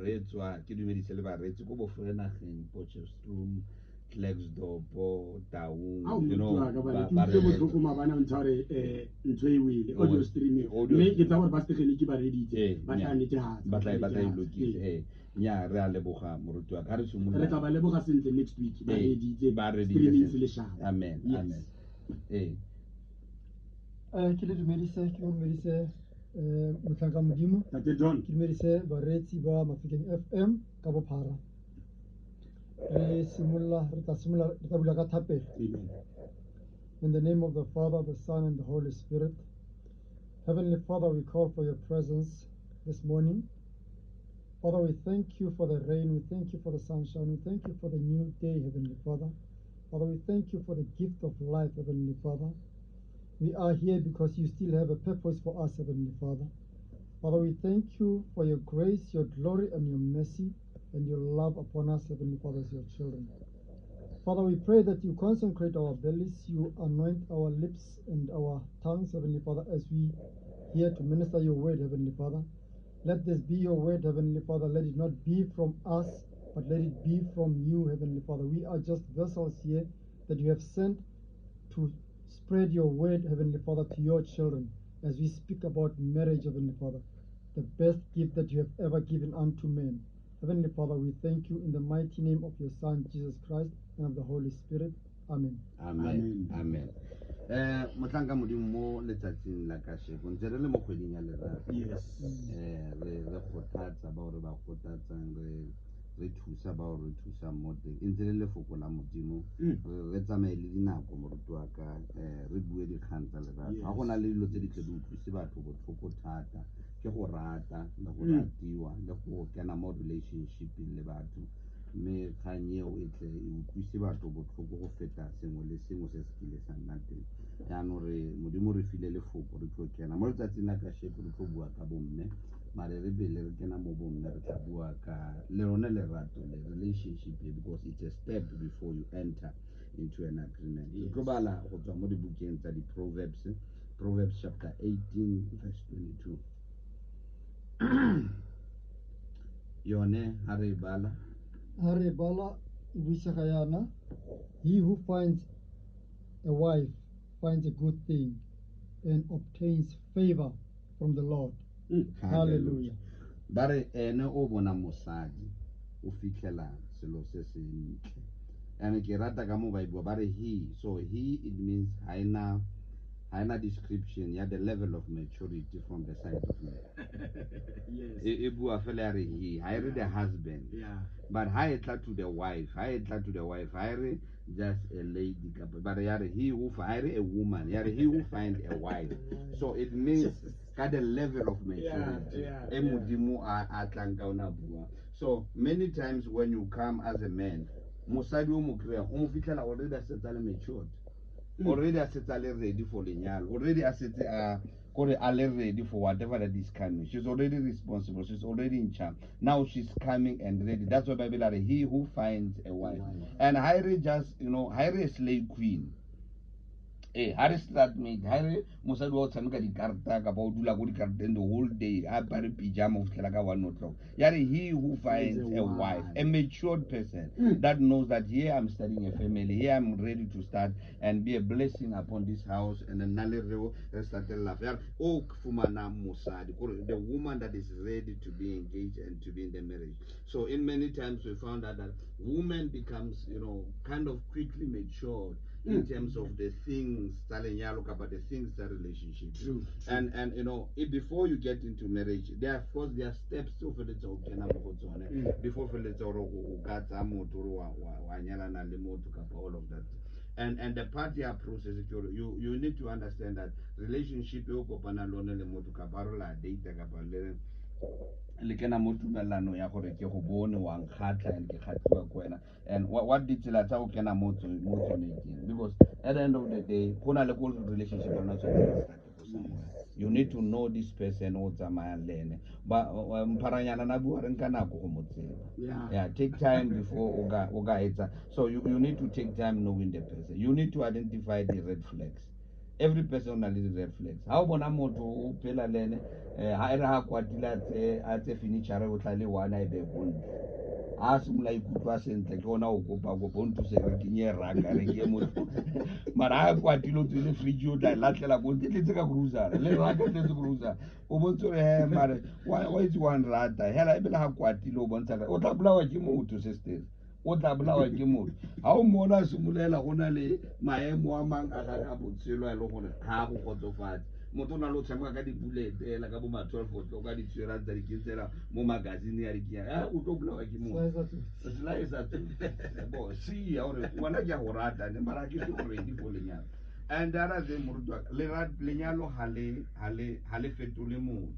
reetswa, ke dumedise le bareetsi ko Boforenageng, Potchefstroom, Klerksdorp, Taung, Ao, you know, moruti wa ka, bana, ba ke ba utlwile re botlhoko maabane o ntse re ntho e wele audio streaming, Audio mme ke streaming. tsa gore ba setegeniki ba reditse, ba tla nya. netefatsa, Ba tla e netefatsa. lokise. Ee, nya, re a leboga, moruti wa ka, ga re simolola. Re tla ba leboga sentle next week ba reditse ba reditse streaming sentle. Se leshaba. Amen. Yes. Amen, ee. Ke le dumedise, ke go dumedise, motlhanka Modimo. Tate John. Ke dumedise bareetsi ba Mafikeng FM ka bophara. Re simolola, re tla simolola, re tla bula ka thapelo. Amen. In the name of the Father, the Son, and the Holy Spirit. Heavenly Father, we call for your presence this morning. Father, we thank you for the rain. We thank you for the sunshine. We thank you for the new day, Heavenly Father. Father, we thank you for the gift of life, Heavenly Father. We are here because you still have a purpose for us, Heavenly Father. Father, we thank you for your grace, your glory, and your mercy, and your love upon us, Heavenly Father, as your children. Father, we pray that you consecrate our bellies, you anoint our lips and our tongues, Heavenly Father, as we here to minister your word, Heavenly Father. Let this be your word, Heavenly Father. Let it not be from us, but let it be from you, Heavenly Father. We are just vessels here that you have sent to spread your word, Heavenly Father, to your children as we speak about marriage, Heavenly Father, the best gift that you have ever given unto men. Heavenly Father, we thank you in the mighty name of your Son, Jesus Christ, and of the Holy Spirit. Amen. Amen. Amen. Amen. Motlhanka Modimo, mo letsatsing la kasheko ntse re le mo kgweding ya lerato. Re kgothatsa bao re ba kgothatsang, re thusa bao re thusang mo teng, e ntse le lefoko la Modimo. Re tsamaye le dinako, moruti wa ka, re bue dikgang tsa lerato. Ga go na le dilo tse di tle di utlwise batho botlhoko thata, ke go rata le go ratiwa le go kena mo relationshipeng le batho, mme kgang eo e tle e utlwise batho botlhoko go feta sengwe le sengwe se se kile sa nna teng. Jaanong re Modimo re file lefoko, re tlo kena mo letsatsing la kasheko, re tlo bua ka bomme, mare re pele re kena mo bomme, re tla bua ka le lone lerato le relationship e, because it's a step before you enter into an agreement. Re tlo bala go tswa mo dibukeng tsa di-Proverbs, Proverbs chapter 18 verse 22. Yone ha re e bala. Ha re bala, e buisega yana: He who finds a wife finds a good thing and obtains favor from the Lord. Hallelujah. Ba re ene o bona mosadi o fitlhela selo se sentle, and ke rata ka mo ba e bua, ba re he. So he, it means ha ena description ya the level of maturity from the side of man. E bua fela ya re he, ha e re the husband. But ha e tla to the wife, ha e tla to the wife, ha e re just a lady kapa, but ya re he who, ha e re a woman, ya re he who find a wife. So it means ka the level of maturity e Modimo a tlang ka ona bua. So many times when you come as a man, mosadi o mo kry-a, o mo fitlhela already a setse a le matured, already a setse a le ready for lenyalo, already a setse a kore a le ready for whatever that is coming. She's already responsible, she's already in charge. Now she's coming and ready. That's why Bible are he who finds a wife. And ha e re just, ha e re a slave queen, ha re start mate, ha re mosadi wa o tshameka dikarata kapa o dula ko dikarateng the whole day, a apare pyjama go fitlhela ka 1 o'clock. Ya re he who finds a wife, a matured person that knows that here I'm starting a family, here I'm ready to start and be a blessing upon this house, and then nna le reo re starte lelapa. Ya re o fumana mosadi, kore the woman that is ready to be engaged and to be in the marriage. So in many times we found out that woman becomes kind of quickly matured in terms of the things tsa lenyalo kapa the things tsa relationship. True. And if before you get into marriage, there are, of course, there are steps tse o feletse o kena mo go tsone before o feletse gore o ka tsaya motho gore wa nyalana le motho kapa all of that. And the part ya process ke gore you need to understand that relationship e o kopana le one le motho, kapa re la date kapa le kena mo tumelano ya gore ke go bone wa nkgatlha and ke kgatlhiwa ke wena, and what ditsela tsa go kena mo tsone keng, because at the end of the day go na le ko relationship ya lona tshwanetse e start go somewhere. You need to know this person o tsamayang le ene. Ba mpharanyana na bua re nka nako go mo tseba. Yeah, take time before o ka etsa. So you need to take time knowing the person. You need to identify the red flags. Every person o na le di-red flags. Ha o bona motho o phela le ene, ha e re ha kwatile a tse furniture o tla le one a e beye ko ntle. Ha a simolola a ikutlwa sentle ke ona o kopa kopa o nthuse re kenye raka re ke motho. Mara ha a kwatile o tswele fridge o tla e latlhela ko ntle, e tletse ka grocery le raka e tletse grocery. O bontshe hore he mare wa itse wa nrata hela ebile ha kwatile o bontsha o tla bolawa ke motho, sisters. O tla bolawa ke motho. Ha o mmona a simolola go na le maemo a mang a gagwe a botshelo a e leng gore ga a go kgotsofatse. Motho o na le go tshameka ka di-bullet hela ka bo ma 12 o'clock a di tshwere a ntse a di kentsela mo magazine a di kenya. O tlo bolawa ke motho. Selae sa tsotsi. Bo, sia gore ngwana ke a go rata ne mara ke so ready for lenyalo. And the other thing, moruti wa ka, lenyalo ha le fetole motho.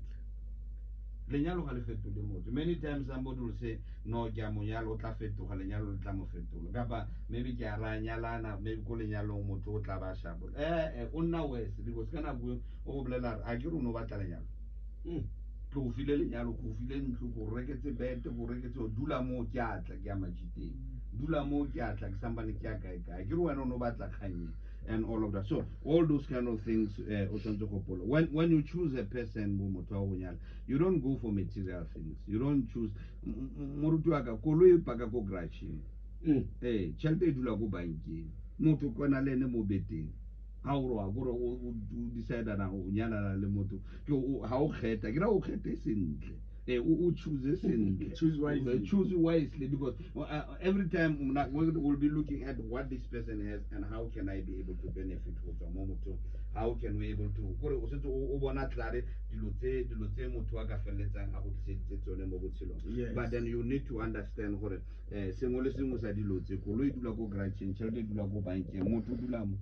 Lenyalo ga le fetole motho. Many times somebody will say, no, ke a mo nyala, o tla fetoga, lenyalo le tla mo fetola. Kapa maybe ke a ra nyalana, maybe ko lenyalong motho o tla ba sharp. O nna worse because ka nako e o go bolela re, a ke re o no batla lenyalo. Ke o file lenyalo, ke o file ntlo, ke o reketse bete, ke o reketse, o dula moo ke a tla, ke a majiteng. Dula moo ke a tla, ke sampane ke a kae kae. Ke re wena o no batla kgang e. And all of that. So all those kind of things, o tshwanetse go gopola. When you choose a person, mo motho wa go nyala, you don't go for material things. You don't choose. Moruti wa ka, koloi e paka ko garage-eng. Tjhelete e dula ko bankeng. Motho o kwana le ene mo beteng. Ha o re wa kore o decide na o nyalana le motho, ke o, ha o kgetha, ke ra o kgethe sentle. O choose sentle. Choose wisely. Choose wisely, because every time we will be looking at what this person has and how can I be able to benefit go tswa mo mothong. How can we able to, kore o setse o bona tlare dilo tse motho a ka feleletsang a go tliseditse tsone mo botshelong. Yes. But then you need to understand gore, sengwe le sengwe sa dilo tse, koloi e dula ko garage-eng, tjhelete e dula ko bankeng, motho o dula mo.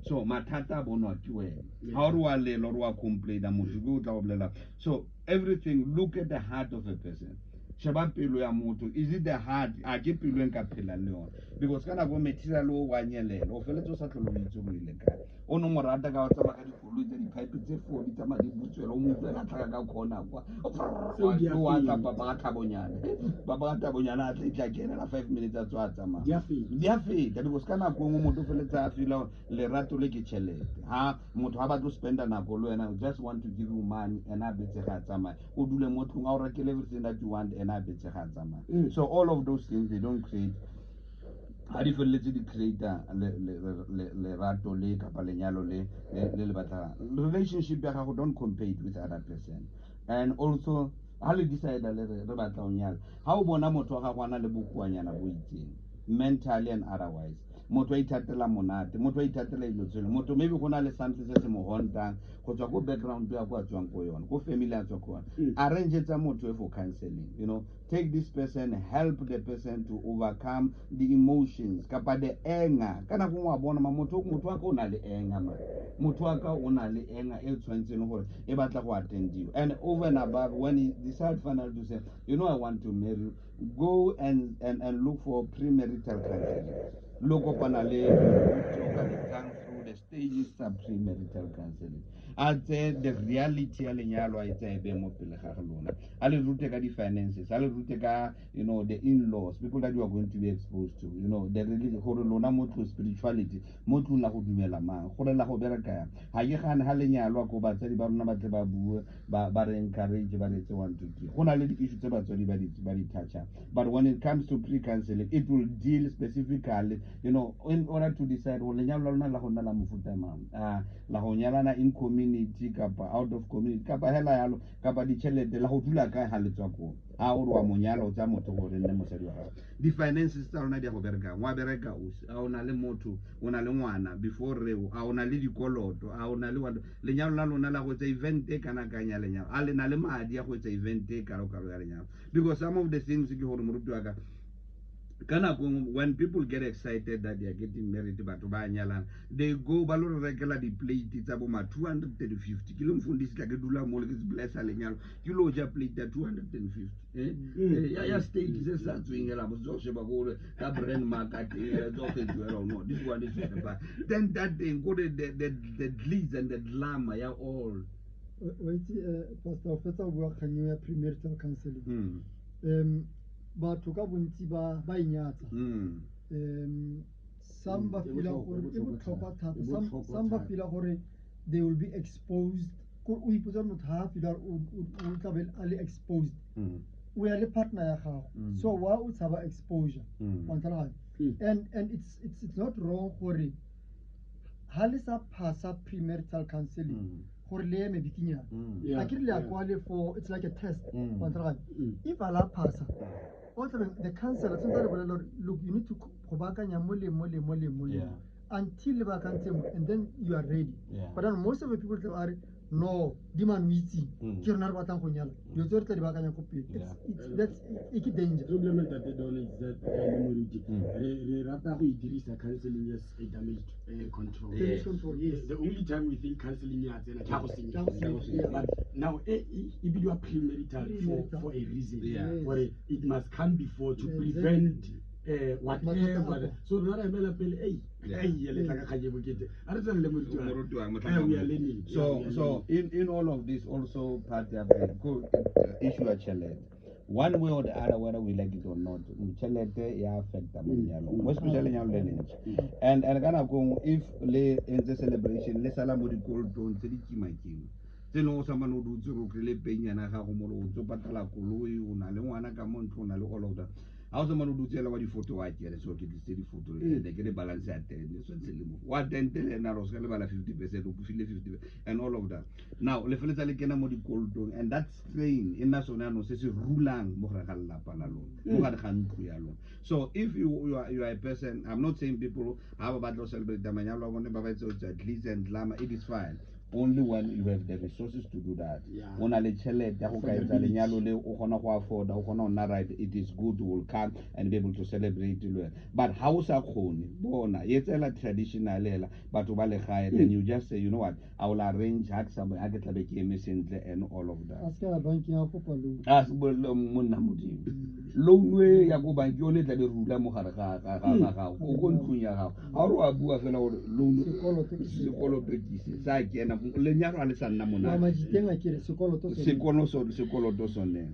So mathata a bonwa ke wena. Ha o re wa lela, o re wa complain-a, motho ke o tla o bolela. So everything, look at the heart of a person. Sheba pelo ya motho. Is it the heart? A ke pelo e nka phelang le yona? Because ka nako material o wa nyelela, o feletse o sa tlhole o itse gore o ile kae. O no mo rata ka o tsamaya ka dikoloi tse di-pipe tse four di tsamaya di butswela, o mo utlwela a tlhaga ka corner kwa. Seo di a O a tla feta. papa ka Thabonyana. Papa ka Thabonyana a tla itla kenela 5 minutes a tswa a tsamaya. Di a feta. Di a feta, because ka nako e nngwe motho o feletsa a feel-a hore lerato le ke tjhelete. Ha motho ha batle ho spend-a nako le wena, just want to give you money, ena a betse ga a tsamaya. O dule mo tlung, a o rekele everything that you want, ena a betse ga a tsamaya. So all of those things, they don't create. Ha di felletse di create-a lerato le kapa lenyalo le le batlang. Relationship ya gago, don't compare it with other person. And also, ha le decide le re, re batla ho nyala, ha o bona motho wa gago a na le bokoanyana bo itseng, mentally and otherwise, motho a ithatela monate, motho a ithatela dilo tseno, motho maybe go na le something se se mo hauntang go tswa ko background ya ko a tswang ko yona, ko family a tswa ko yona. Arrange tsa motho e for counseling, take this person, help the person to overcome the emotions kapa the anger. Ka nako nngwe wa bona, ma motho wa ka o na le anger, man. Motho wa ka o na le anger e tshwanetseng gore e batla go attendiwa. And over and above, when he decide finally to say, I want to marry you, go and look for premarital counseling. Lo kopana le motho o ka letsang through the stages tsa premarital counseling. A tseye the reality ya lenyalo, a e tseye be mo pele ga lona. A le rute ka di-finances, a le rute ka, the in-laws, people that you are going to be exposed to, the religion, gore lona mo tlong spirituality, mo tlong la go dumela mang, gore la go bereka yang. Ha ke gane ha le nyalwa ko batsadi ba rona ba tle ba bue, ba re encourage, ba re etse 1, 2, 3. Go na le di-issue tse batswadi ba di touch-ang. But when it comes to pre-counseling, it will deal specifically, in order to decide gore lenyalo la lona la go nna la mofuta mang, la go nyalana in community kapa out of community, kapa hela yalo, kapa ditjhelete la go dula kae ha le tswa koo. Ha o re wa mo nyala, o tsaya motho gore nne mosadi wa gago. Di-finances tsa lona di a go bereka, wa bereka ausi, a o na le motho, o na le ngwana before reo, a o na le dikoloto, a o na le wa-, lenyalo la lona la go etsa event e kana kang ya lenyalo, a le na le madi a go etsa event e kalo-kalo ya lenyalo. Because some of the things ke gore moruti wa ka, ka nako nngwe, when people get excited that they are getting married, batho ba nyalana, they go ba lo re rekela di-plate tsa bo ma 250. Ke le mfundisi tla ke dula mo le ke blessa lenyalo, ke lo ja plate ya 250. Ya steak se sa tsweng hela, bo tso sheba gore ka brand mark a teng, hela, tso kgethiwa hela, no, this one is for the bar. Then that thing, go the glitz and the glamour ya all. O itse, Pastor, o fetsa ho bua kgang eo ya premarital counseling. Batho ka bontsi ba inyatsa. Some ba E feel botlhokwa, gore e e botlhokwa botlhokwa thata. thata. E Some botlhokwa ba thata. feel gore they will be exposed. Ko o ipotsa gore motho ha a feel o tla be a le exposed. O ya le partner ya gago. So why o tshaba exposure? Wa ntlhaloganya? And it's not wrong gore ha le sa phasa premarital counseling, gore le eme bikinyana. A ke re le ya kwale for, it's like a test. Wa ntlhaloganya? If a la phasa, o tlabe the counselor tshwanetse a le bolella gore, look, you need to go baakanya mo le mo le mo le mo le until le baakantse mo, and then you are ready. But then most of the people tla ba re, no, di man o itseng, ke rona re batlang go nyala, dilo tse re tla di baakanya ko pele. That's e ke danger. Problem, Ntate Don, is that le moruti, re rata go e dirisa counseling as a damage control. Damage control, yes. The only time we think counseling ya tsena ke ha go Ke ha go senyegile. senyegile. But now e bidiwa premarital Premarital. for a reason. Yes. Gore it must come before to prevent whatever. Mathata a So rona re emela pele, ei, ei, le tla ka kgang e bokete. A re tswelele, moruti wa ka. Moruti wa ka, We are learning. So, Yeah, we are so learning. in all of this, also part of the issue of tjhelete. One way or the other, whether we like it or not, tjhelete ya affecta mo lenyalong, mo especially lenyalo le lentjha. And ka nako nngwe, if le entse celebration, le sala mo dikolotong tse di kima-kima, tse e leng o samane o dutse o kry-ile penyana ya gago mo o ntse o patala koloi, o na le ngwana ka mo ntle, o na le all of that. Ha o samane o dutse hela wa difoto wa kere, so ke tlisitse difoto, and ke re balance ya teng, e tshwanetse le mo. Wa tente le ena, o ska lebala 50%, o file 50 and all of that. Now, le feletsa le kena mo dikolotong, and that strain e nna sone yanong se se rulang mo gare ga lelapa la lona, mo gare ga ntlo ya lona. So if you are a person, I'm not saying people ha ba batla go celebrate manyalo a bone, ba ba etse go tswa glitz and glamour, it is fine. Only when you have the resources to do that. O na le tjhelete ya go ka etsa lenyalo le, o kgona go afforda, o kgona go nna right, it is good, you will come and be able to celebrate le wena. But ha o sa kgone, bona, e tsela traditional hela, batho ba legae, then you just say, you know what, I will arrange ha ke sa, ha ke tlabe ke eme sentle and all of that. A se ka ya bankeng ya kopa loan. A se bolele monna Modimo. Loan e ya ko bank yone e tlabe rula mo gare ga gago, o ko ntlong ya gago. Ha o re wa bua fela gore loan, Sekoloto ke se. Sekoloto ke se, sa kena, lenyalo ha le sa nna monate. Wa majiteng a kere sekoloto sone. Sekoloto sone.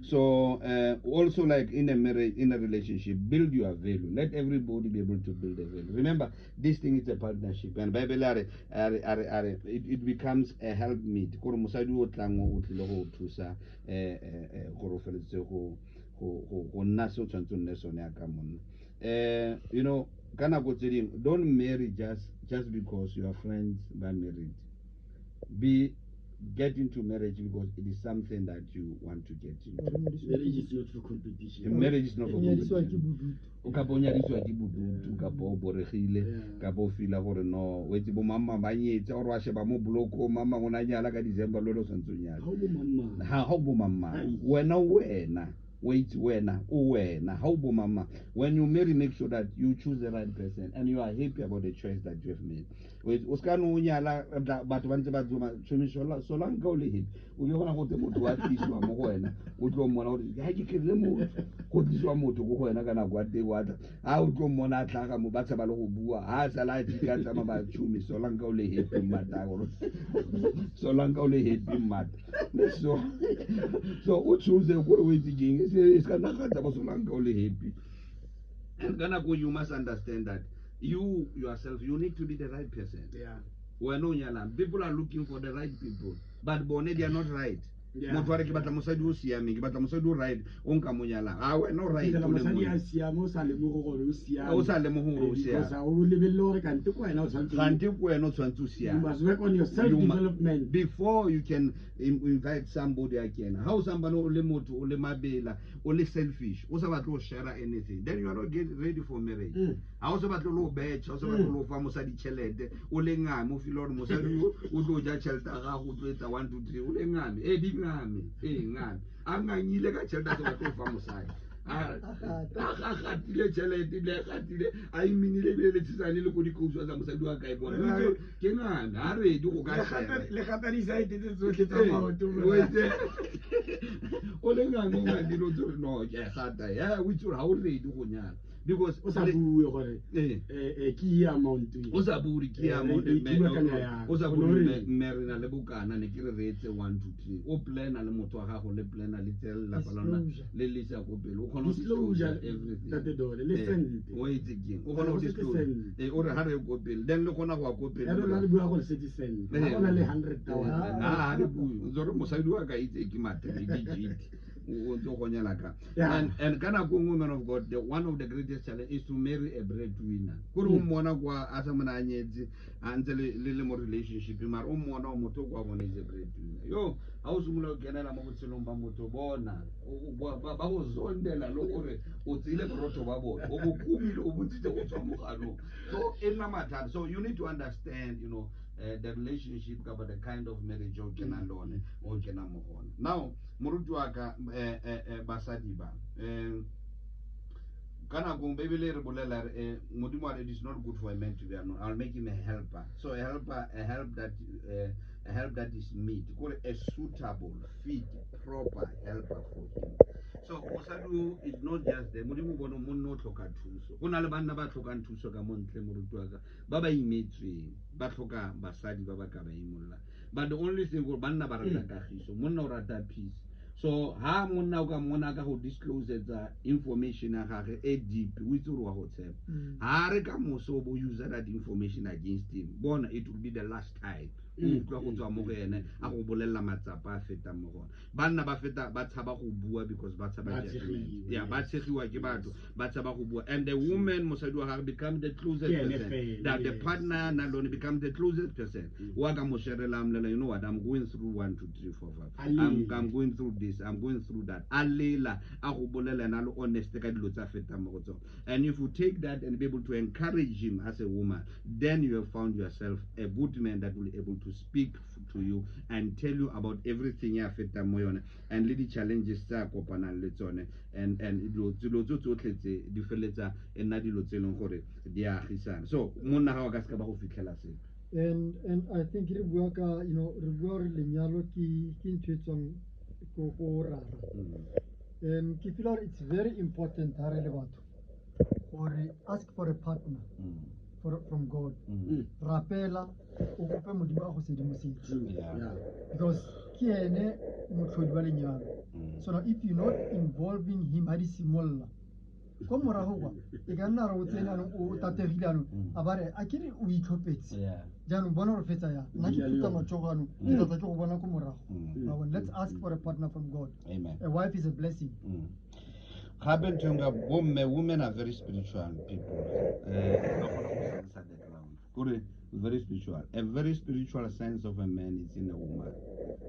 So also like in a marriage, in a relationship, build your value. Let everybody be able to build a value. Remember, this thing is a partnership, and Bible are, are, are, are, it becomes a helpmeet. Gore mosadi o tlang o tlile go thusa, gore o feletse go nna se o tshwanetse o nne sone ya ka monna. Ka nako tse dingwe, don't marry just because your friends are married. Get into marriage because it is something that you want to get into. Marriage is not for competition. Marriage is not for O nyadisiwa ke competition. bodutu. O kapa o nyadisiwa ke bodutu, kapa o boregile, kapa o feel-a gore no, o etse bo mamma ba nyetse, or wa sheba mo block-ong, mamma o ne a nyala ka December, le wena o tshwanetse o nyale. Ha o bo mamma. Ha o bo mamma. Ai. Wena o wena. Wait, wena, o wena, ha o bo mamma. When you marry, make sure that you choose the right person and you are happy about the choice that you have made. Wait, o ska no nyala, batho ba ntse ba tsoma, tshomi sola nka o le happy. O ke bona go te motho wa tliswa mo go wena, o tlo mmona gore, ha ke kry-ile motho, go tliswa motho ko go wena ka nako ya teng, wa tla. Ha o tlo mmona a tlhaga mo, ba tshaba le go bua, ha a sala a fika a tsamaya ba tshomi, sola nka o le happy mmata, gore sola nka o le happy mmata. So o choose gore o etse keng, e se ka nna ga tsa ba sola nka o le happy. And ka nako you must understand that you yourself, you need to be the right person. Wena o nyalang, people are looking for the right people, but bone they are not right. Motho a re ke batla mosadi o siameng, ke batla mosadi o right, o nka mo nyalang. Ha wena o right, Fitlhela o le mosadi monna. a siame, o sa lemoge gore o siame. O sa lemoge gore o siame. Because ha o lebelele gore kante ko wena o tshwanetse o Kante ko wena o tshwanetse o siame. You must work on your self You development. before you can invite somebody again. Ha o sambane o le motho, o le mabela, o le selfish, o sa batle ho share anything, then you are not get ready for marriage. Ha o sa batle le ho betjha, o sa batle le ho fa mosadi tjhelete, o le ngame, o feel hore mosadi o tlo ja tjhelete ya gago, o tlo etsa 1, 2, 3, o le ngame. Di ngame, ngame. A ngangile ka tjhelete, a sa batle ho fa mosadi. A gatile tjhelete, ebile a gatile, a iminile ebile le tshesane le ko dikousu tsa mosadi wa kae bona. Right. Ke ngame, ha ready go ka Le share. gata di-side tse tsotlhe tsa Ee, maoto, o itse, o le ngame, o ngangile, o itse gore no, ke a gata. Ya, o itse gore ha o ready go nyala. Because O sa bue gore ke e amount e. O sa bue ke Eh, amount re thulakanya yang? o sa O bue no reng? mme re na le bokana ne ke re re etse 1 2 3 o plana le motho wa gago le plana le tseye lelapa la lona Disclosure. le le isa ko pele o kgona go Disclosure, disclose everything. Ntate Dole, le Eh, sente. o itse keng o kgona go Go setse disclose sente. Eh, o re ha re ye ko pele then le kgona go ya ko pele Ya rona re bua gore setse sente. Eh. Ha go na le 100,000. Ah, re bue ntse re mosadi wa ka itse ke matric GT o ntse o gonyela ka. Yeah. And ka nako nngwe, man of God, the one of the greatest challenge is to marry a breadwinner, kore o mmona kwa a sa mona a nyetse a ntse le mo relationship mara o mmona o motho o kwa bone is a breadwinner yo ha o simolola go kenela mo botshelong ba motho bona ba go zondela le gore o tseile borotho ba bone o bo kumile o botsitse go tswa mogalong, so e nna mathata. So you need to understand the relationship kapa the kind of marriage o kenang le one o kenang mo go one. Now moruti wa ka, basadi ba ka nako nngwe Bebele e re bolela re, Modimo a re, it is not good for a man to be alone, I'll make him a helper. So a helper, a help that is meet, kore a suitable, fit, proper helper for him. So mosadi o is not just there. Modimo o bone monna o tlhoka thuso, go na le banna ba tlhokang thuso ka mo ntle, moruti wa ka, ba ba imetsweng ba tlhoka basadi ba ba ka ba imololang. But the only thing gore banna ba rata kagiso, monna o rata peace. So ha monna o ka mmona ka go disclosetsa information ya gage e deep, o itse gore wa go tshepa. Ha re ka moso o bo use that information against him, bona it will be the last time o utlwa go tswa mo go ene a go bolelela matsapa a fetang mo go ona. Banna ba feta ba tshaba go bua because ba tshaba Ba judgment. tshegiwa, Yeah, ba yes. tshegiwa ke batho, ba tshaba go bua. And the woman, mosadi wa gagwe, become the closest Ke ene person. fela, That the yes, partner yes. na lone become the closest person. Wa ka mo sharela, a mmolelela, you know what, I'm going through 1 2 3 4 5. A lela. I'm going through this, I'm going through that. A lela, a go bolela ena a le honest ka dilo tse a fetang mo go tsona. And if you take that and be able to encourage him as a woman, then you have found yourself a good man that will be able to speak to you and tell you about everything ya fetang mo yone and le di-challenges tse a kopanang le tsone and dilo tse tsotlhe tse di feleletsa e nna dilo tse e leng gore di a agisana. So monna ga o ka seka ba go fitlhela sepe. And I think re bua ka, you know, re bua gore lenyalo ke ntho e tswang ko go rara. Ke feel gore it's very important ha re le batho gore ask for a partner from God. Rapela o kope Modimo a go sedimosetse. True. Yeah. Yeah. Because ke ene motlhodi wa lenyalo. So now if you're not involving him ha di simolola ko morago kwa e ka nna re o tsene anong o tategile anong a ba re a ke re o itlhophetse jaanong bona gore fetsa yang nna ke Dula le phutha yona. matsogo anong ke tlatla ke go bona ko morago. Wa bona, let's ask for a partner from God. Amen. A wife is a blessing. Gape ntho e nngwe, bomme, women are very spiritual people. Ba kgona go sense the ground. Kore very spiritual. A very spiritual sense of a man is in a woman.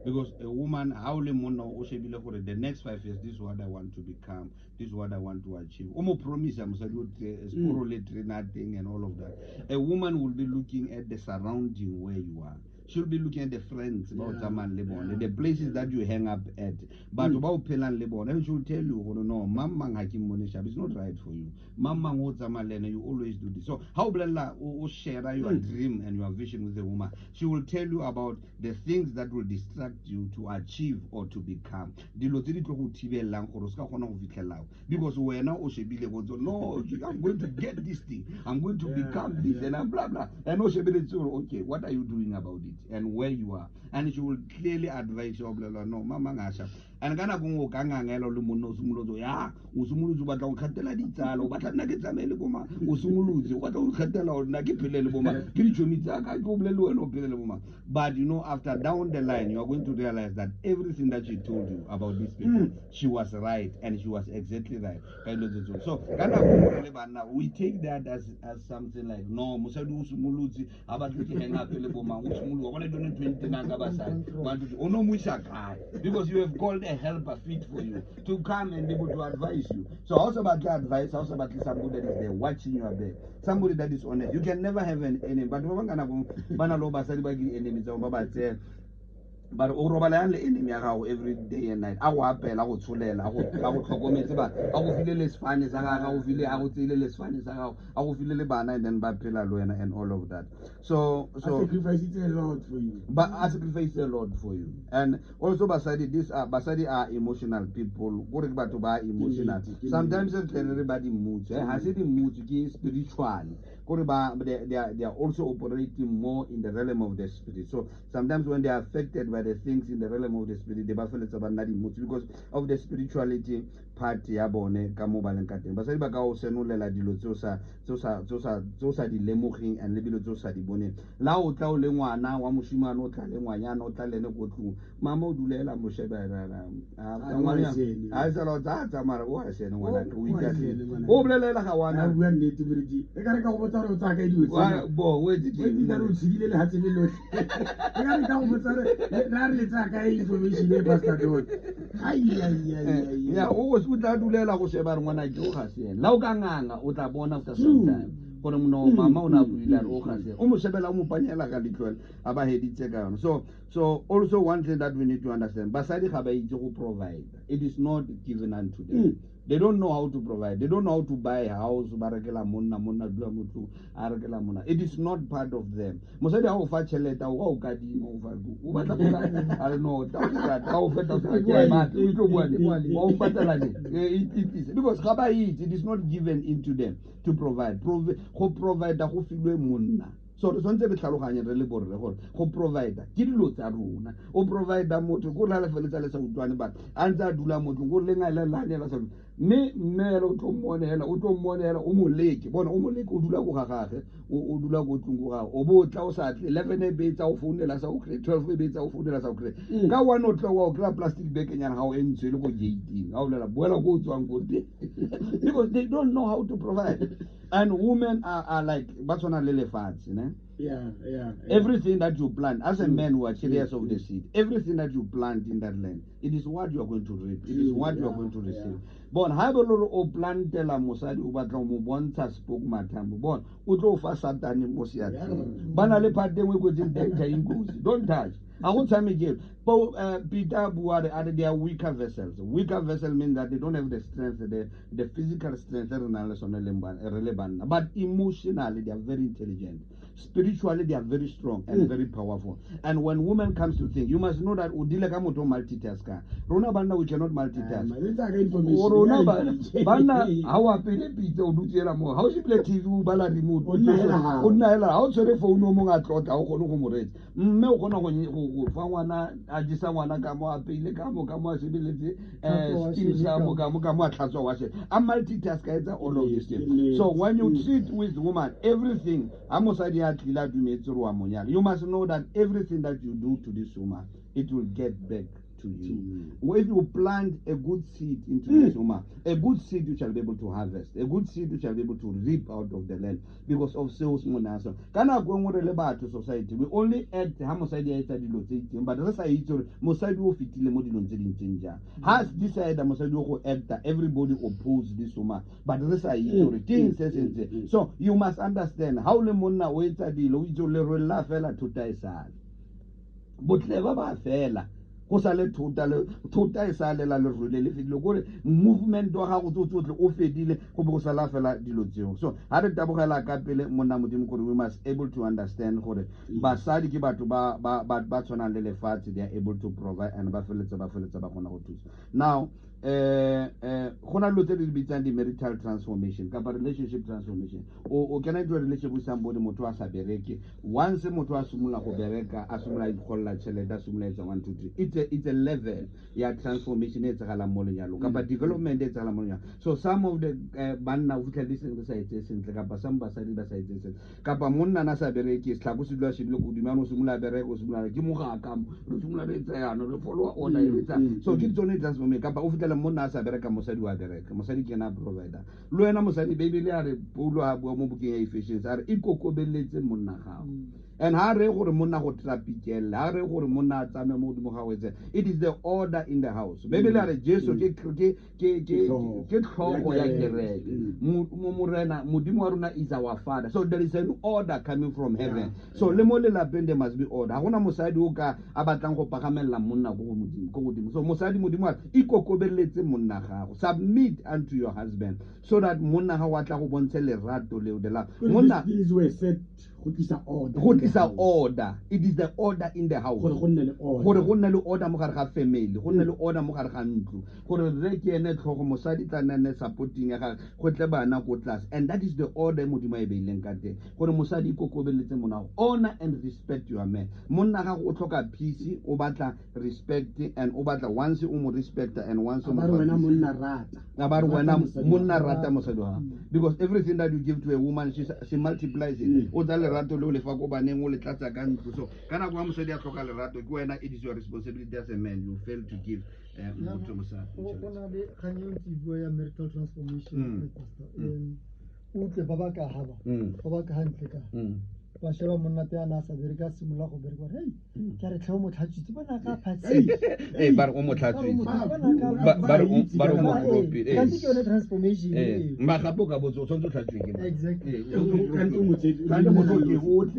Because a woman, ha o le monna o shebile gore the next 5 years, this is what I want to become, this is what I want to achieve. O mo promise mosadi o tle, sekolo le trainer thing and all of that. A woman will be looking at the surrounding where you are. She'll be looking at the friends ba o tsamayang le bone, the places that you hang up at. Batho ba o phelang le bone, and she will tell you gore no, mang mang ha ke mmone sharp, it's not right for you. Mang mang o tsamaya le ene, you always do this. So ha o bolella, o share your dream and your vision with the woman, she will tell you about the things that will distract you to achieve or to become. Dilo tse di tlo go thibellang gore o se ka kgona go fitlhella, because wena o shebile go tso, no, I'm going to get this thing, I'm going to become this, and I'm blah blah. And o shebeletse gore okay, what are you doing about it and where you are? And she will clearly advise you, blah, blah, no, mama ngasha. And ka nako nngwe o ka ngangela o le monna, o simolotse, ya, o simolotse o batla go nkgathela ditsala, o batla nna ke tsamaye le boma, o simolotse o batla go nkgathela gore nna ke phele le boma, ke ditšhomi tsa ka, ke o bolele wena o phele le boma. But after down the line, you are going to realize that everything that she told you about these people, she was right, and she was exactly right. Ka dilo tse tsotlhe. So ka nako nngwe re le banna, we take that as something like, no, mosadi o simolotse, ha batle ke hang up le bomang, o simolotse, wa bona dilo twenty nine ka basadi. 1, 2, 3. O no mo isa kae? Because you have called a helper fit for you to come and be able to advise you. So also about advice, also about somebody that is there watching your back, somebody that is honest. You can never have an enemy. But ba bang ka nako, ba na le basadi ba ke di-enemy tsa bona, ba ba tseya. But o robala yang le enemy ya gago every day and night, a go apela, a go tsholela, a go tlhokometse ba, a go file le sefane sa gagwe, a go file, a go tseile le sefane sa gago, a go file le bana, and then ba phela le wena and all of that. So I so sacrifice a lot for you. But I sacrifice a lot for you. And also basadi, these are basadi are emotional people. Gore ke batho ba emotional. Ke nnete, ke Sometimes nnete. re tle re ba di-moods, eh? Ha se di-moods, ke spiritual. Gore ba they are also operating more in the realm of the spirit. So sometimes when they are affected by the things in the realm of the spirit, they ba feletsa ba nna di-moods because of the spirituality part ya bone ka mo ba leng ka teng. Basadi ba ka o senolela dilo tse o sa di lemogeng and le dilo tse o sa di boneng. La o tla o le ngwana wa moshimane, o tla le ngwanyana, o tla le ene ko tlong, mama o dulela mo sheba. Ah, o a sene. A sala o tsaya tsamaya, o a sene ngwanake, o O a ikatlile. sene ngwanake. O bolelela ga A wana bua nnete, moruti. E ka re ka go botsa gore o tsaya kae dilo tsena. Bo o etse O itse ka re o ke tshedile lehatshe le lotlhe. E ka re ka go botsa gore le a re le tsaya kae information e, Pastor Don. Ai, ai, ai, ai, Ya ai. o tla dulela go sheba re ngwana ke o ga se ene. La o ka nganga, o tla bona after some True. time gore no, mama o ne a buile a re o ga se ene. O mo shebela, o mo panyela ka leitlho, a ba heditse ka yone. So also one thing that we need to understand, basadi ga ba itse go provide. It is not given unto them. They don't know how to provide. They don't know how to buy a house, ba rekela monna, monna dula mo tlong, a rekela monna. It is not part of them. Mosadi ha o fa tšhelete, o ka o kadima, o fa, o batla go ka, a re no, ta o rata, ha o feta o sa ke a e batla, o tlo bua le, wa o patala ne, e tlise. Because ga ba itse, it is not given into them to provide. Go provide go filwe monna. So re tshwanetse re tlhaloganye re le borre gore go provide ke dilo tsa rona. O provide motho ko la le feletsa le sa utlwane, but a ntse a dula mo tlong ko le nga le lane la sa, mme hela o tlo mmone hela, o tlo mmone hela, o mo leke bona, o mo leke, o dula ko ga gage, o dula ko tlong ko gage, o bo o tla o sa tle 11 e betsa o founela sa o kry, 12 e betsa o founela sa o kry. Ka 1 o'clock wa o kry-a plastic bag nyana ga o e ntsho e le ko gating, ga o bolela boela ko o tswang ko teng, because they don't know how to provide. And women are like ba tshwana le lefatshe, ne? Yeah. Everything that you plant as a man who are carriers of the seed, everything that you plant in that land, it is what you are going to reap. It is what you are going to receive. Bona ha ebe le gore o plantela mosadi, o batla go mo bontsha spoke mathambo, bona o tlo o fa satane mo seatleng. Ba na le part e nngwe e kwetseng danger inkosi, don't touch, ga go tshamekelo. Po Peter bua a re they are weaker vessels. Weaker vessel mean that they don't have the strength, the physical strength e re nang le sone re le banna, but emotionally they are very intelligent. Spiritually they are very strong and very powerful. And when women comes to think, you must know that o deal ka motho o multitasker. Rona banna, we cannot multitask. Le tsaya ka information. Rona banna, ha o apele pitse, o dutse hela moo, ha o shebile TV, o bala remote. O nna hela hao. O nna hela ha o tshwere phone, o mongwe a tlotla, ha o kgone go mo reetsa. Mme o kgona go fa ngwana, a jesa ngwana ka mo, apeile ka mo, ka mo a shebeletse Tlhatswa steam sa mo, washene. ka mo a tlhatswa washene, a multitask, a etsa all of these things. Nnete. So when you treat with woman, everything, ha mosadi a tlile a dumetse gore wa monyala, you must know that everything that you do to this woman, it will get back to you. To you. If you plant a good seed into this woman, a good seed you shall be able to harvest, a good seed you shall be able to reap out of the land, because of seo se mona so. Ka nako e nngwe re le batho, society, we only act ha mosadi a etsa dilo tse itseng, but re sa itse gore mosadi o fetile mo dilong tse dintseng jang. Ha decide mosadi o go acta, everybody oppose this woman, but re sa itse gore ke eng se se ntse. So you must understand, ha o le monna o etsa dilo, o itse gore lerole la fela, thota e sale, botle ba ba fela, go sa le thota, le thota e sa lela, lerole le fedile, kore movement wa gago tso tsotlhe o fedile, go be go sala fela dilo tseo. So ha re tabogela ka pele, monna modimo, gore we must able to understand gore basadi ke batho ba tshwanang le lefatshe. They are able to provide and ba feletsa ba kgona go thusa. Now go na le dilo tse di bitsang di-marital transformation kapa relationship transformation. O kena into a relationship with somebody, motho a sa bereke. Once motho a simolola go bereka, a simolola ikgolela tšhelete, a simolola etsa one two three, it's a level ya transformation e etsagalang mo lenyalong kapa development e etsagalang mo lenyalong. So some of the banna o fitlhela di seng re sa etse sentle, kapa some basadi ba sa etse sentle, kapa monna na sa bereke, setlhako se dula shebile ko godimo, o simolola bereka, o simolola ke mogaka, re simolola re etsa yana, re follow order e re etsa. So ke tsone transformation. Kapa o fitlhela monna a sa bereka, mosadi wa bereka, mosadi ke ena a provider. Le wena mosadi, Bible a re, Paulo a bua mo bukeng ya Ephesians, a re ikokobeletse monna gago. And ha re gore monna go trapikela, ha re gore monna a tsamaye mo godimo ga go, it is the order in the house. Bebele a re Jesu ke tlhogo ya kereke. Morena Modimo wa rona is our father. So there is an order coming from heaven. So le mo lelapeng there must be order. Ha gona mosadi o ka a batlang go pagamelela monna ko godimo, ko godimo. So mosadi, Modimo a re ikokobeletse monna gago. Submit unto your husband so that monna gago a tla go bontshe lerato leo, the love. Monna These were set go tlisa order. Go tlisa order. It is the order in the house. Gore go nne le order. Gore go nne le order mo gare ga family, go nne le order mo gare ga ntlo, gore rre ke ene tlhogo, mosadi tla nne supporting ya gagwe, go tle bana ko tlase. And that is the order e Modimo a e beileng ka teng, gore mosadi ikokobeletse monna gago. Honor and respect your man. Monna gago o tlhoka peace, o batla respect, and o batla once o mo respecta and once o mo Ba re wena fa peace. Monna rata. A ba re wena Rata mosadi wa monna gago. Rata mosadi wa gago, because everything that you give to a woman, she multiplies it. O tsa lerato le o lefa ko baneng, o le tlatsa ka ntlo. So ka nako ya mosadi a tlhoka lerato, ke wena, it is your responsibility as a man. You fail to give motho mosadi. Go na le kgang e ntse e bua ya marital transformation, pastor. O utlwe ba ba ka haba, ba ba ka hantle ka ba sheba monna te a na a sa bereke, a simolola go bereka, gore hei, ke a re tlhe o mo tlhatswitse, bona ka phatse. Ee, ba re o mo tlhatswitse. Ba re o mo gropile, ee. Kante ke yone transformation eo. Mma gape o ka botsa, o tshwanetse o tlhatswe ke mang? Exactly. Ee, Kante o mo tsetse- kante motho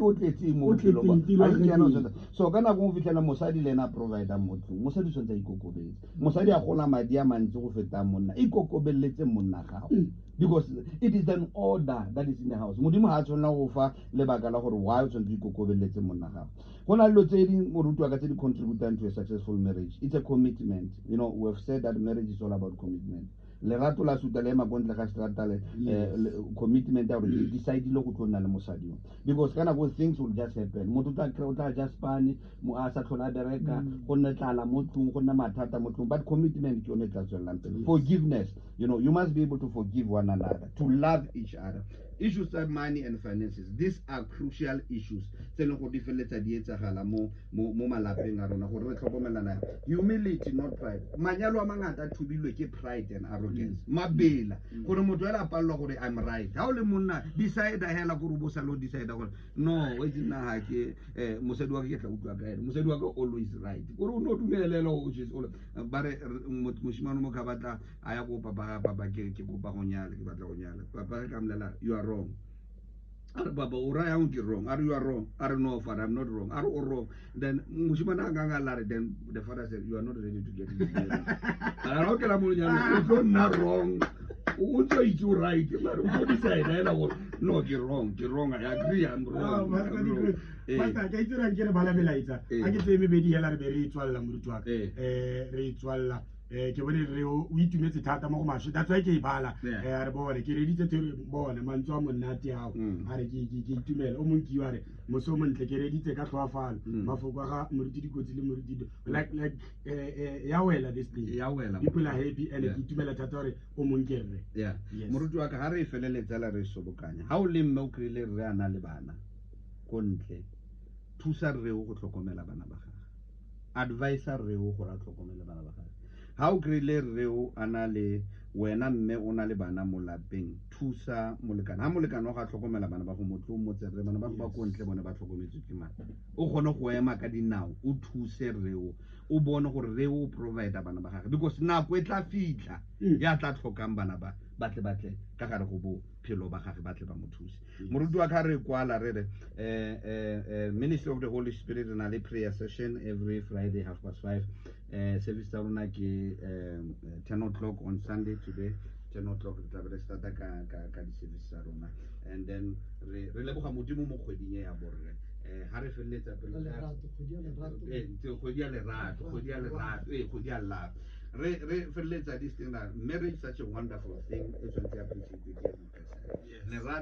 o tletse mo O bophelong ba- tletse ntilo A itse yana o a so ka nako o fitlhela mosadi le ena a provide mo tlong, mosadi o tshwanetse a ikokobetse. Mosadi a gola madi a mantsi go feta monna, ikokobeletse monna gago, because it is an order that is in the house. Modimo ga a tshwanela go fa lebaka la gore why o tshwanetse o ikokobeletse monna gago. Go na le dilo tse ding, moruti wa ka, tse di contributang to a successful marriage. It's a commitment. We have said that marriage is all about commitment. Lerato la suta le ema ko ntle ga seterata le commitment ya gore ke decidile go tlo nna le mosadi yo, because ka nako things will just happen. Motho o tla ja spane mo a sa tlhole a bereka, go nne tlala mo tlong, go nne mathata mo tlong, but commitment ke yone e tla tswelelang pele. Forgiveness, you must be able to forgive one another, to love each other. Issues tsa money and finances, these are crucial issues tse e leng gore di feleletsa di etsagala mo malapeng a rona, gore re tlhokomelana. Humility, not pride. Manyalo a mangata a thubilwe ke pride and arrogance, mabela, gore motho ela a palelwa gore I'm right. Ha o le monna, decide hela gore o bo sale o decide gore no, o itse nna ga ke mosadi wa ka, ke tla utlwa ka ene, mosadi wa ka always right, gore o no dumelela o she's ba re moshimane mo ka batla a ya ko papa ga papa, ke kopa go nyala, ke batla go nyala. Papa ka mmolelela, "You are wrong." A re, "Papa, o raya eng ke wrong?" A re, "You are wrong." A re, "No, father, I'm not wrong." A re, "O wrong." Then moshimane a kanga la re, then the father said, "You are not ready to get into marriage." A re, o kena mo lenyalong, o tlo nna wrong, o ntse o itse o right, mare o tlo decide hela gore no, ke wrong, ke wrong, I agree, I'm wrong, Ah, I'm wrong. Ee. Pastor, ke itse rang ke re bala melaetsa. Ee. A ke tseye mebedi hela, re be re e tswalela, moruti wa ka. Ee. Re e tswalela. Ke bone re o itumetse thata mo go maswe, that's why ke e bala. A re bone ke reditse there, bone mantswe a monate ao. A re ke itumele o mong kiwa, a re moso o montle, ke reditse ka tlhoafalo mafoko a ga moruti Dikotsi le moruti like ya wela this thing. Ya wela. People are happy and ke itumela thata gore o mong ke rre. Yes. Moruti wa ka, ga re e feleletsa la re sobokanya, ga o le mme o kry-ile rre a na le bana ko ntle, thusa rreo go tlhokomela bana ba gage, advisa rreo gore a tlhokomele bana ba gage. Ga o kry-ile rreo a na le wena mme o na le bana mo lapeng, thusa molekane. Ga molekane wa go a tlhokomela bana ba go motlo o motse rre bana ba go ba ko ntle bone ba tlhokometswe ke mang, o kgone go ema ka dinao, o thuse rreo, o bone gore rreo o provide bana ba gage, because nako e tla fitlha ya tla tlhokang bana ba batle ka gare go bophelo ba gage, batle ba mo thuse. Moruti wa ka, re kwala re re Ministry of the Holy Spirit, re na le prayer session every Friday 5:30. Service tsa rona ke 10 o'clock on Sunday. Today 10 o'clock re tla be re starta ka di-service tsa rona, and then re leboga Modimo mo kgweding e ya borre. Ha re feleletsa pele Lerato, kgwedi ya lerato. Ee, kgwedi ya lerato, kgwedi ya lerato, ee, kgwedi ya love. Re feleletsa this thing that marriage is such a wonderful thing e tshwanetse appreciate ke every person.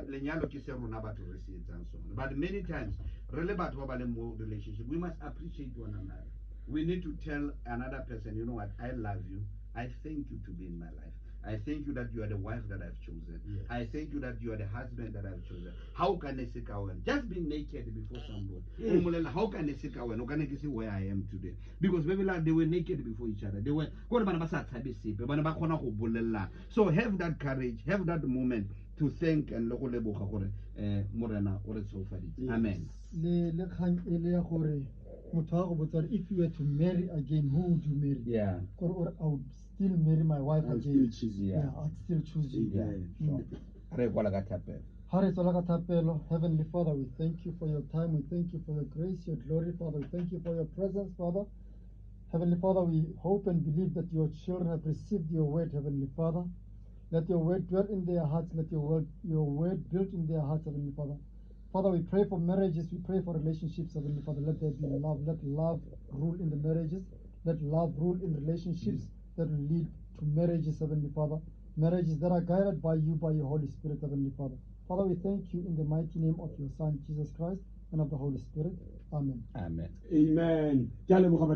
Lenyalo ke se rona batho re se etsang sone, but many times re le batho ba ba leng mo relationship, we must appreciate one another. We need to tell another person, "You know what, I love you. I thank you to be in my life. I thank you that you are the wife that I've chosen. I thank you that you are the husband that I've chosen." How can I say wena? Just being naked before somebody. O mmolelela, how can I say wena? O kana ke se where I am today. Because maybe like they were naked before each other. They were, gore bana ba sa tshabe sepe, bana ba kgona go bolellana. So have that courage, have that moment. to thank and le go leboga gore morena o re tsheofaditse. Amen. Le kgang e le ya gore motho a go botsa gore if you were to marry again, who would you marry? Kore o re, I would still marry my wife I would again. still choose you. Yeah, I'd still choose you. Yeah, sure. Re kwala ka thapelo. Ha re tswela ka thapelo, Heavenly Father, we thank you for your time. We thank you for your grace, your glory, Father. We thank you for your presence, Father. Heavenly Father, we hope and believe that your children have received your word, Heavenly Father. Let your word dwell in their hearts. Let your word build in their hearts, Heavenly Father. Father, we pray for marriages. We pray for relationships, Heavenly Father. Let there be love. Let love rule in the marriages. Let love rule in relationships that will lead to marriages, Heavenly Father. Marriages that are guided by you, by your Holy Spirit, Heavenly Father. Father, we thank you in the mighty name of your Son, Jesus Christ, and of the Holy Spirit. Amen. Amen. Amen. Ke a leboga.